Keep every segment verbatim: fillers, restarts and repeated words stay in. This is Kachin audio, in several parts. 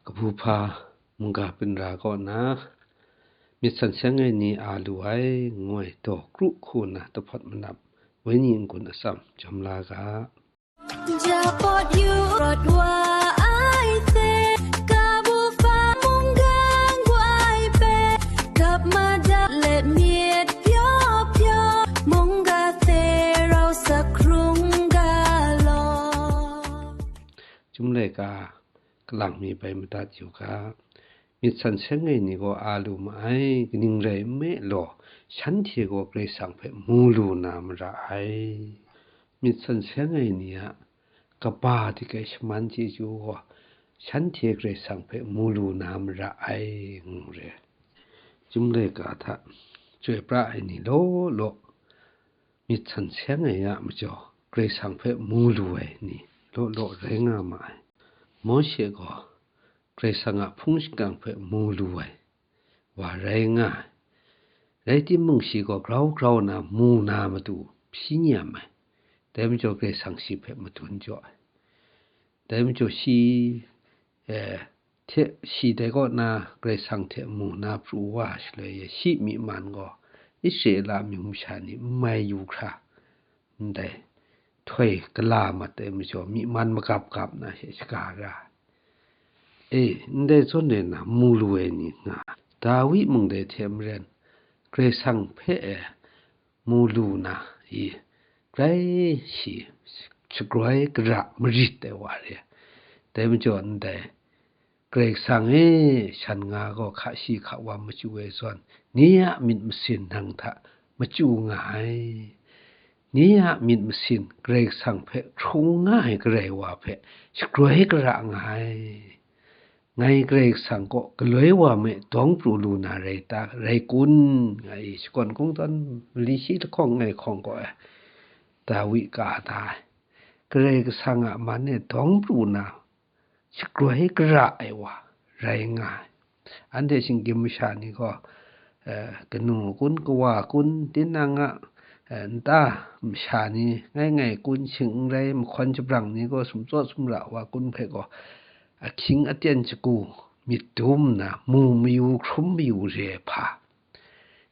Kabu hpa mungga binra kaw na, myit san seng ai ni a lu ai, ngu ai daw kru hku nna tahpawt manap, wenyi n-gun atsam jawm la ga. Ja pawt yu rawt wa ai hte, kabu hpa mungga n-gun ai hpe, kap madat let myit pyaw pyaw, mungga hte rau sak hkrung ga law. Chyum laika, kalang mi bai madat yu ga. Myit san seng ai ni gaw a lu ma ai, kaning rai nme law, shanhte gaw Karai Kasang hpe mu lu na mara ai. Myit san seng ai ni a kaba dik ai shaman chyeju gaw, shanhte Karai Kasang hpe mu lu na mara ai, ngu re. Chyum laika hta chyoi pra ai ni law law, myit san seng ai a majaw, Karai Kasang hpe mu lu ai ni law law rai nga ma ai. Mawshe gaw Karai Kasang a hpung shingkang hpe mu lu ai wa rai nga ai. Rai timung, shi gaw grau grau na mu na matu hpyi nyam ai. Dai majaw Karai Kasang shi hpe madun jaw ai. Dai majaw shi, eh, hte, shi dai kaw na Karai Kasang hte mu na pru wa shaloi, shi myi man gaw Israela amyu masha ni n mai yu hkra, ndai htoi gala mat ai majaw, myi man magap gap na she shaga ra. E, ndai zawn rai nna mu lu ai ni nga, Dawi mung dai hte maren, Karai Kasang hpe e mu lu na, i, grai shi shagroi gara marit ai wa re. Dai majaw ndai, Karai Kasang e, shan nga gaw hka shi hka wa machyu ai zawn, ni a myit masin nang hta machyu nga ai. Ni a myit masin Karai Kasang hpe hkrung nga ai Karai wa hpe shagroi gara nga ai. Ngai Karai Kasang kaw galoi wa me dawng pru lu na rai ta, rai kun? Nga i, shakawn kungdawn mali shi lahkawng ngai hkawng gaw, eh, Dawi ka da ai. Karai Kasang a man e dawng pru na, shagroi gara ai wa rai nga ai. Anhte shinggyim masha ni gaw, eh, kanu kun, kawa kun, tinang a, eh, nta masha ni ngai ngai kun, shing n rai mahkawn shabrang ni gaw sumtsawt sumra wa kun hpe gaw, ahkying aten shagu myit dum nna, mu mayu hkrum mayu re ai hpa.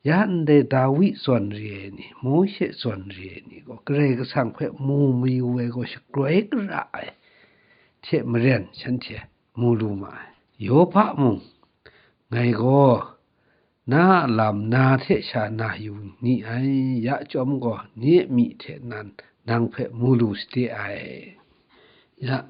Ya ndai Dawi zawn re ai ni, Mawshe zawn re ai ni gaw, Karai Kasang hpe mu mayu ai gaw shagroi gara ai hte maren, shanhte mu lu ma ai. Yawpa mung, ngai gaw na a lam na hte sha na yu ni ai, ya chyawm gaw, ni a myi hte nan nang hpe mu lu sade ai. Ya,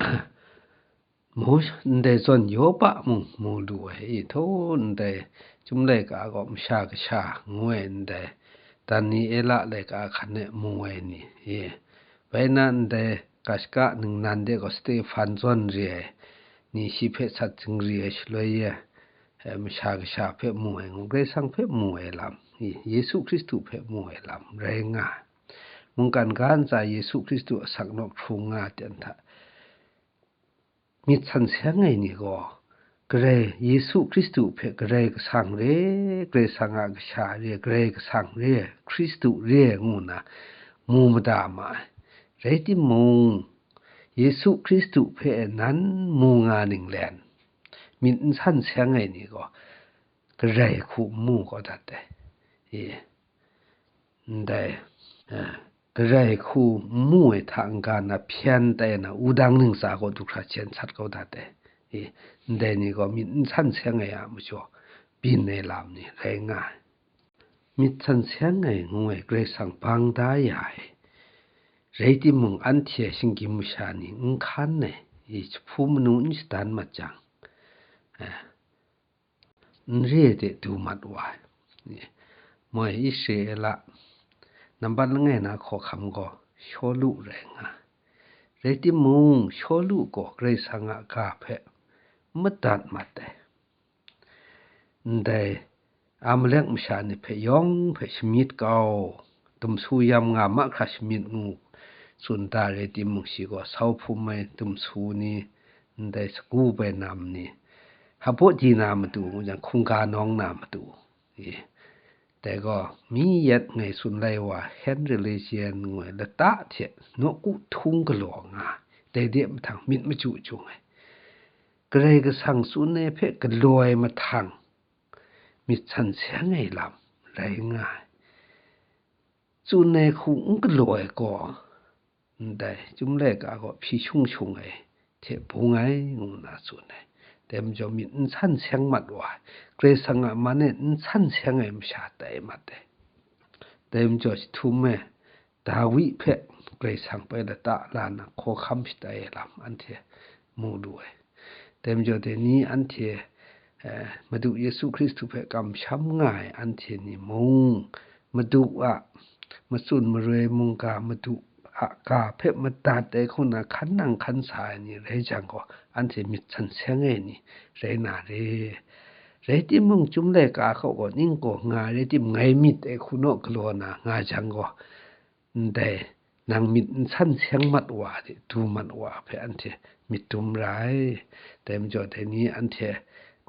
Mawshe, ndai zawn Yawpa mung mu lu ai, i, htaw ndai Chyum laika gaw Masha Kasha ngu ai ndai Daniela laika hkan e mu ai ni, i, bai na ndai ga shaka ningnan de gaw Stefan zawn re ai ni, shi hpe sat zingri ai shaloi e, eh, Masha Kasha hpe mu ai ngu, Karai Kasang hpe mu ai lam, i, Yesu Hkristu hpe mu ai lam rai nga ai. Mungkan ga ntsa Yesu Hkristu asak nawk hkrung nga ai ten hta, myit san seng ai ni gaw, Karai, Yesu Hkristu hpe Karai Kasang re, Karai Kasang a Kasha re, Karai Kasang re, Hkristu re ngu nna mu mada ma ai. Rai timung, Yesu Hkristu hpe nan mu nga ninglen, myit n san seng ai ni gaw, Karai hku n mu kau dat ai. I, ndai, eh, Karai hku n mu ai hta n-ga na, hpyen tai na, wudang ntsa kaw du hkra jen sat kau dat ai. I, ndai ni gaw myit n san seng ai a majaw, byin ai lam ni rai nga ai. Myit san seng ai ngu ai Karai Kasang bang da ya ai. Rai timung, anhte shinggyim masha ni n hkan ai, i, jahpu manu n shadan mat jang, eh, n re de du mat wa ai. Moi Israela nambat langai na hkawhkam gaw Shawlu rai nga ai. Rai timung, Shawlu gaw Karai Kasang a ga hpe n madat mat ai. Ndai Amalek masha ni hpe yawng hpe shamyit kau, dumsu yam nga mahkra shamyit ngu tsun da rai timung, shi gaw sau hpum ai dumsu ni, ndai sagu bainam ni, hpaw di na matu ngu jang, hkungga nawng na matu, i, dai gaw mi yet ngai tsun lai wa, hand religion ngu ai lata hte nawku htung galaw nga ai, dai de mahtang myit machyu chyung ai. Karai Kasang tsun ai hpe galaw ai mahtang, myit san seng ai lam rai nga ai. Tsun ai hku n galaw ai gaw, ndai chyum laika gaw hpyi shung shung ai hte bung ai, ngu nna tsun ai. Dai majaw myit n san seng mat wa ai, Karai Kasang a man e n san seng ai masha tai mat ai. Dai majaw jahtum e Dawi hpe Karai Kasang bai lata la na hkawhkam shatai ai lam anhte mu lu ai. Dai majaw dai ni anhte, eh, Madu Yesu Hkristu hpe kamsham nga ai anhte ni mung, Madu a matsun maroi mungga, Madu a ga hpe madat ai hku na hkan nang hkan sa ai ni rai jang gaw, anhte myit san seng ai ni rai na re. Rai timung, chyum laika hkau gaw ning gaw nga ai rai tim, ngai myit ai hku naw galaw na nga jang gaw, ndai nang myit n san seng mat wa de, du mat wa hpe anhte myit dum ra ai. Dai majaw dai ni anhte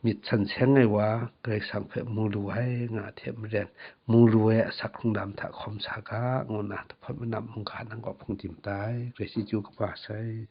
myit san seng ai wa, Karai Kasang hpe mu lu ai, nga hte maren, mu lu ai asak hkrung lam hta hkawm sa ga, ngu nna, dahpawt manam mungga nang kaw hpung dim tai. Karai chyeju kaba sai.